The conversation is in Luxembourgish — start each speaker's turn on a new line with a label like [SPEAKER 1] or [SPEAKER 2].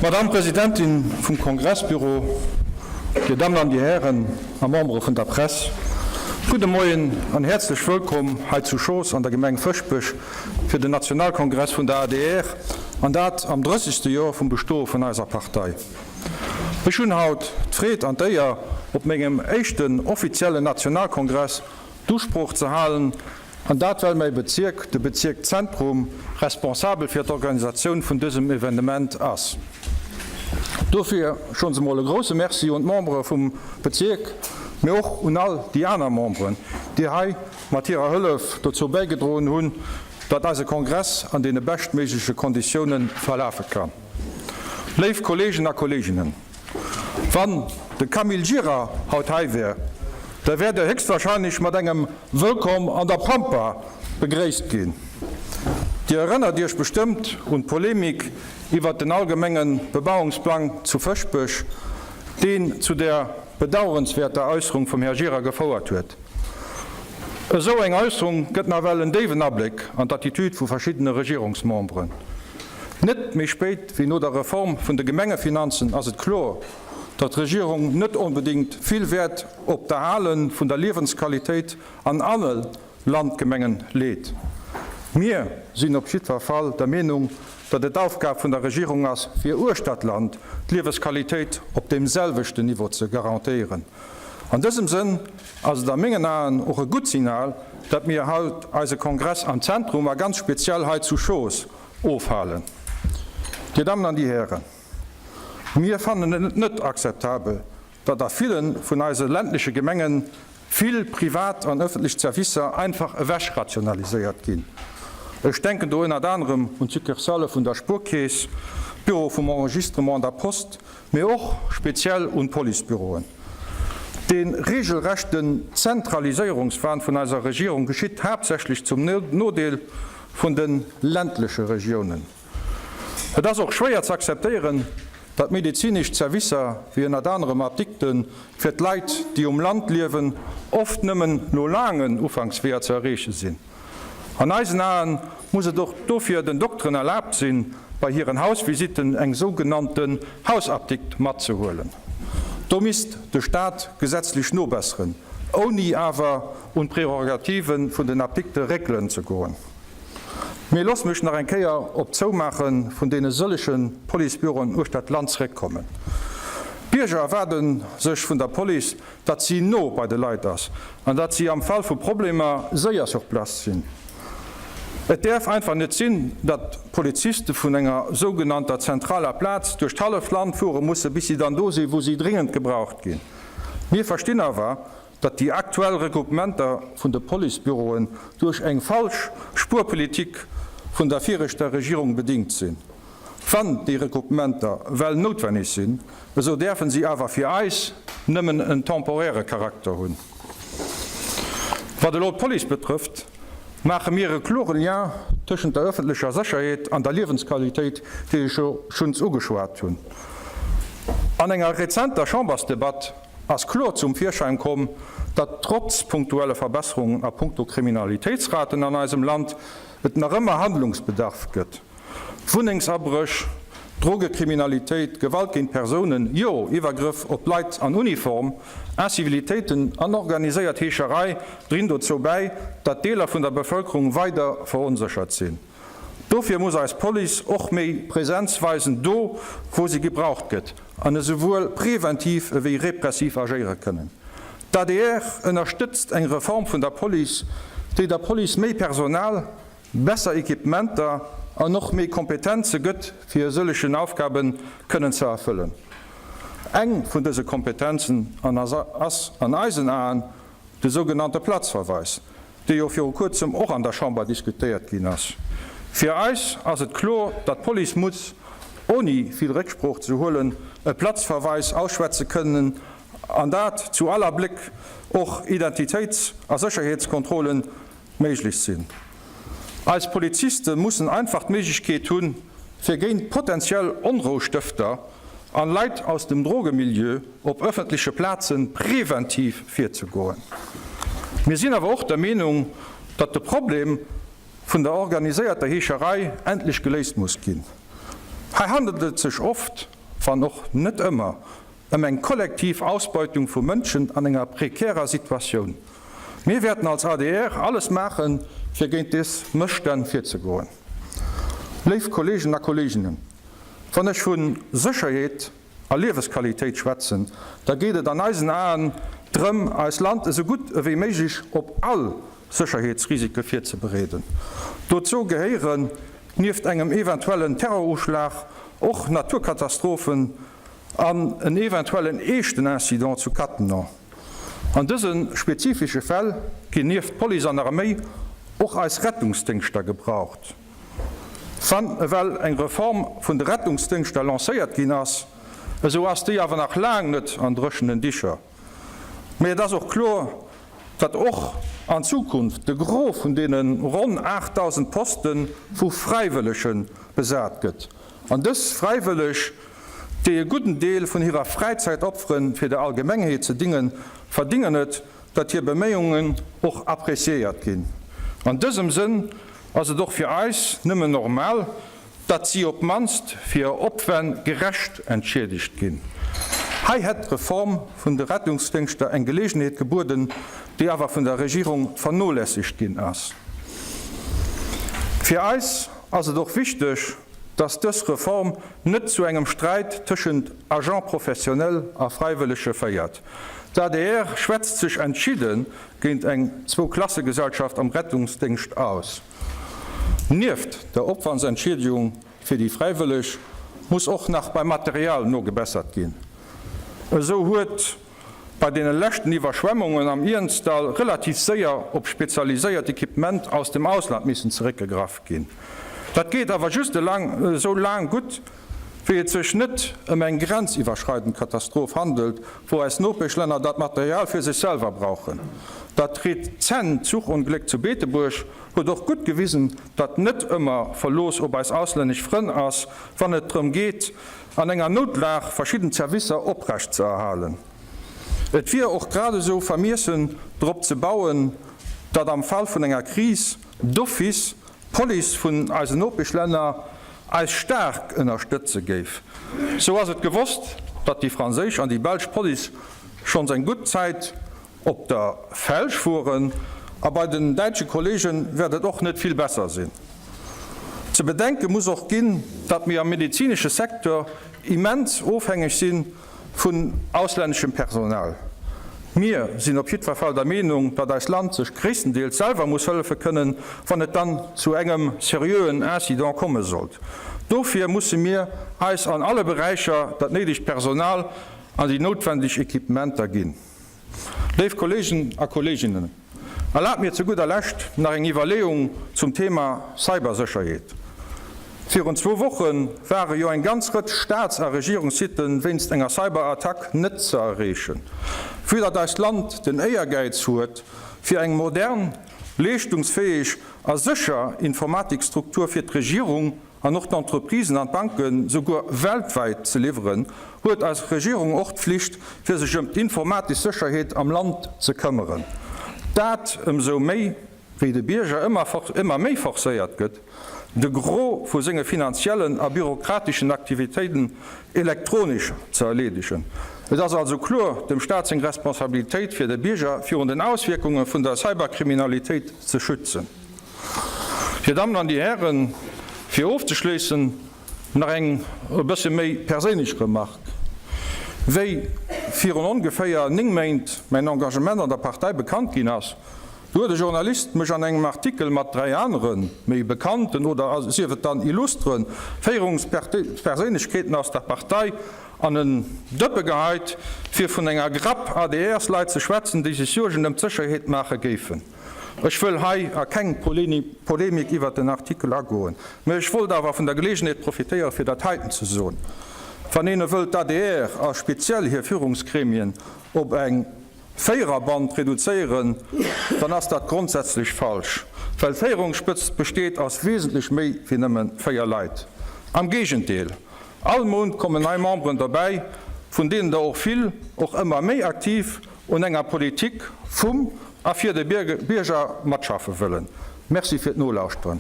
[SPEAKER 1] Madamm Presidentin vum Kongressbüro, Dir Dammen an Dir Hären a Membere vun der Press, gudde Moien an häerzlech wëllkomm hei zu Schoos an der Gemeng Fëschbech fir den Nationalkongress vun der adr, an dat am drëssegste Joer vum Bestoe vun eiser Partei. Ech hunn haut d'Freed an d'Éier, op mengem éischten offiziellen Nationalkongress d'Usprooch ze halen, an dat well mäi Bezierk, de Bezierk Zentrum, responsabel fir d'Organisatioun vun dësem Evenement ass. Dofir schonns emol e grousse Merci un d'Membere vum Bezierk, mee och un all déi aner Memberen, déi hei mat hirer Hëllef dozou bäigedroen hunn, datt eise Kongress an deene beschtméigleche Konditioune verlafe kann. Léif Kolleegen a Kolleeginnen, wann de Camille Gira haut hei wär, da wäert Der héchstwahrscheinlech mat engem Wëllkomm an der Pampa begréisst ginn. Dir erënnert Iech bestëmmt un d'Polemik iwwert den allgemenge Bebauungsplang zu Fëschbech, deen zu der bedauerenswäerter Äusserung vum Här Gira gefouert huet. Esou eng Äusserung gëtt nawell en déiwen Abléck an d'Attitüd vu verschiddene Regierungsmemberen. Net méi spéit wéi no der Reform vun de Gemengefinanzen ass et kloer, datt d'Regierung net onbedéngt vill Wäert op d'Erhale vun der Liewensqualitéit an alle Landgemengen leet. Mir sinn op jiddwer Fall der Meenung, datt et d'Aufgab vun der Regierung ass, fir uechter d'Land d'Liewesqualitéit op deem selwechten Niveau ze garantéieren. An dësem Sënn ass et a mengen Aen och e gutt Signal, datt mir haut eise Kongress am Zentrum a ganz speziell hei zu Schoos ofhalen. Dir Dammen an Dir Hären, mir fannen et net akzeptabel, datt a ville vun eise ländleche Gemenge vill privat an ëffentlech Zerwisser einfach ewechrationaliséiert ginn. Ech denken do ënnert anerem un d'Succursale vun der Spuerkeess, d'Büro vum Enregistrement an der Post, mee och speziell un d'Policebüroen. Dee regelrechten Zentraliséierungswahn vun eiser Regierung geschitt haaptsächlech zum Nodeel vun de ländleche Regiounen. Et ass och schwéier ze akzeptéieren, datt medezinesch Zerwisser, wéi ënnert anerem Apdikten, fir d'Leit, déi um Land liewen, oft nëmmen no laangen Ufanksweeër ze erreeche sinn. An eisen Aen muss et och dofir den Dokteren erlaabt sinn, bei hiren Hausvisitten eng sougenannten Hausapdikt matzehuelen. Do misst de Staat gesetzlech nobesseren, ouni awer un d'Prerogative vun den Apdikte réckelen ze goen. Mee looss mech nach eng Kéier op d'Zoumaache vun deene sëllege Policebüroen uechter d'Land zeréckkommen. D'Bierger erwaarde sech vun der Police, datt si no bei de Leit ass an datt si am Fall vu Problemer séier sur place sinn. Et däerf einfach net sinn, datt Poliziste vun enger sougenannter zentraler Plaz duerch d'halleft Land fuere musse bis si dann do sinn, wou si dringend gebraucht ginn. Mir verstinn awer, datt déi aktuell Regroupementer vun de Policebüroen duerch eng falsch Spuerpolitik vun der viregter Regierung bedingt sinn. Wann déi Regroupementer well noutwenneg sinn, esou däerfen si awer fir eis nëmmen en temporäre Charakter hunn. Wat elo d'Police betrëfft, maache mir e klore Lien tëschent der öffentlecher Sécherheet an der Liewensqualitéit, déi ech jo schuns ugeschwat hunn. An enger rezenter Chambersdebatt ass kloer zum Virschäin komm, datt trotz punktuelle Verbesserungen a punkto Kriminalitéitsraten an eisem Land et nach ëmmer Handlungsbedarf gëtt. Wunnengsabréch, Drogekriminalitéit, Gewalt géint Persounen, jo, Iwwergrëff op Leit an Uniform, Incivilitéiten an organiséiert Heescherei drinn dozou bäi, datt Deeler vun der Bevëlkerung weider veronséchert sinn. Dofir muss eis Police och méi Präsenz weisen do, wou si gebraucht gëtt, an esouwuel preventiv ewéi repressiv agéiere kënnen. D'adr ënnerstëtzt eng Reform vun der Police, déi der Police méi Personal, besser Equipementer an och méi Kompetenze gëtt, fir e sëllegen Aufgabe kënnen ze erfëllen. Eng vun dëse Kompetenzen ass an eisen Aen de sougenannte Platzverweis, dee jo viru kuerzem och an der Chamber diskutéiert ginn ass. Fir eis ass et kloer, datt d'Police muss, oni vill Récksprooch ze huelen, e Platzverweis ausschwätze kënnen, an dat zu all Abléck och Identitéits a Sécherheetskontrollen méiglech sinn. Eis Poliziste mussen einfach d'Méiglechkeet hunn, fir géint potentiell Onroustëfter an Leit aus dem Drogemilieu op ëffentleche Plaze preventiv virzegoen. Mir sinn awer och der Meenung, datt de Problem vun der organiséierter Heescherei endlech geléist muss ginn. Hei handelt et sech oft, wann och net ëmmer, ëm eng kollektiv Ausbeutung vu Mënschen an enger prekärer Situatioun. Mir wäerten als adr alles maachen, fir géint des Mësstänn virzegoen. Léif Kolleegen a Kolleeginnen, wann ech vu Sécherheet a Liewesqualitéit schwätzen, da geet et an eisen Aen drëm, eist Land esou gutt ewéi méiglech op all Sécherheetsrisike virzebereeden. Dozou gehéieren nieft engem eventuellen Terroruschlag och Naturkatastrophen an en eventuellen eeschten Incident zu Cattenom. An dëse spezifesche Fäll ginn nieft Police an Arméi och eis Rettungsdéngschter gebraucht. Wann ewell eng Reform vun de Rettungsdéngschter lancéiert ginn ass, esou ass déi awer nach laang net an dréchenen Dicher. Mee et ass och kloer, datt och an Zukunft de Gros vun deene ronn 8.000 Poste vu Fräiwëllege besat gëtt. An dës Fräiwëlleg, déi e gudden Deel vun hirer Fräizäit opferen, fir der Allgemengheet ze dingen, verdingen et, datt hir Beméiungen och appréciéiert ginn. An dësem Sënn ass et och fir eis nëmmen normal, datt si op d'mannst fir hir Opwänn gerecht entschiedegt ginn. Hei hätt d'Reform vun de Rettungsdéngschter eng Geleegenheet gebueden, déi awer vun der Regierung vernolässegt ginn ass. Fir eis ass et och wichteg, datt dës Reform net zu engem Sträit tëschent Agents professionnels a Fräiwëllege féiert. D'adr schwätzt sech entschidde géint eng Zwouklassegesellschaft am Rettungsdéngscht aus. Nieft der Opwandsentschiedegung fir déi Fräiwëlleg muss och nach beim Material nogebessert ginn. Esou huet bei deene leschten Iwwerschwemmungen am Iernzdall relativ séier op spezialiséiert Equipement aus dem Ausland missen zeréckgegraff ginn. Dat geet awer just esou laang gutt, wéi et sech net ëm eng grenziwwerschreidend Katastroph handelt, wou eis Nopeschlänner dat Material fir sech selwer brauchen. Dat rezent Zuchongléck zu Beetebuerg huet och gutt gewisen, datt net ëmmer Verlooss op eis auslännesch Frënn ass, wann et drëm geet, an enger Noutlag verschidden Zerwisser oprecht ze erhalen. Et wier och grad esou vermiessen, drop ze bauen, datt am Fall vun enger Kris d'office d'Police vun eisen Nopeschlänner eis staark ënnerstëtze géif. Sou ass et gewosst, datt déi franséisch an déi belsch Police schonns eng gutt Zäit op der Felg fueren, a bei den däitsche Kollege wäert et och net vill besser sinn. Ze bedenke muss och ginn, datt mir am medezinesche Secteur immens ofhängeg si vun auslänneschem Personal. Mir sinn op jiddwer Fall der Meenung, datt eist Land sech gréisstendeels selwer muss hëllefe kënnen, wann et dann zu engem seriöen Incident komme sollt. Dofir musse mir eis an alle Beräicher dat néidegt Personal an déi noutwendeg Equipementer ginn. Léif Kolleegen a Kolleeginnen, erlaabt mir zu gudder Lescht nach eng Iwwerleeung zum Thema Cybersécherheet. Virun zwou Woche ware jo eng ganz Rëtsch Staats a Regierungssitte wéinst enger Cyberattack net ze erreechen. Vue datt eist Land den Éiergäiz huet, fir eng modern, leeschtungsfäeg a sécher Informatikstruktur fir d'Regierung an och d'Entreprisen an d'Banken souguer weltwäit ze liwweren, huet eis Regierung och d'Flicht, fir sech ëm d'informatesch Sécherheet am Land ze këmmeren. Dat ëmsou méi, wéi de Bierger ëmmer méi forcéiert gëtt, de Gros vu senge finanziellen a bürokrateschen Aktivitéiten elektronesch ze erleedegen. Et ass also kloer dem Staat seng Responsabilitéit, fir de Bierger virun den Auswierkunge vun der Cyberkriminalitéit ze schützen. Dir Dammen an Dir Hären, fir ofzeschléissen nach eng e bësse méi perséinlech Remarque. Wéi virun ongeféier 9 Méint mäin Engagement an der Partei bekannt ginn ass, du huet e Journalist mech an engem Artikel mat 3 anere méi bekannten oder sief et dann illustre Féierungsperséinlechkeeten aus der Partei an en Dëppe geheit, fir vun enger Grapp ADR-s-Leit ze schwätzen, déi sech Suergen ëm d'Sécherheet maache géifen. Ech wëll hei a keng Polemik iwwert den Artikel agoen, mä ech wollt awer vun der Gelegenheet profitéieren, fir dat heiten ze soen, Wann een e wëllt d'ADR a speziell hir Führungsgremien op eng Véiererband reduzéieren, dann ass dat grondsätzlech falsch, well d'Féierungsspëtzt besteet aus wesentlech méi wéi nëmme 4 Leit. Am Géigendeel, all Mount kommen nei Memberen derbäi, vun deenen der och vill och ëmmer méi aktiv un enger Politik vum a fir de Bierger matschaffe wëllen. Merci fir d'Nolauschteren.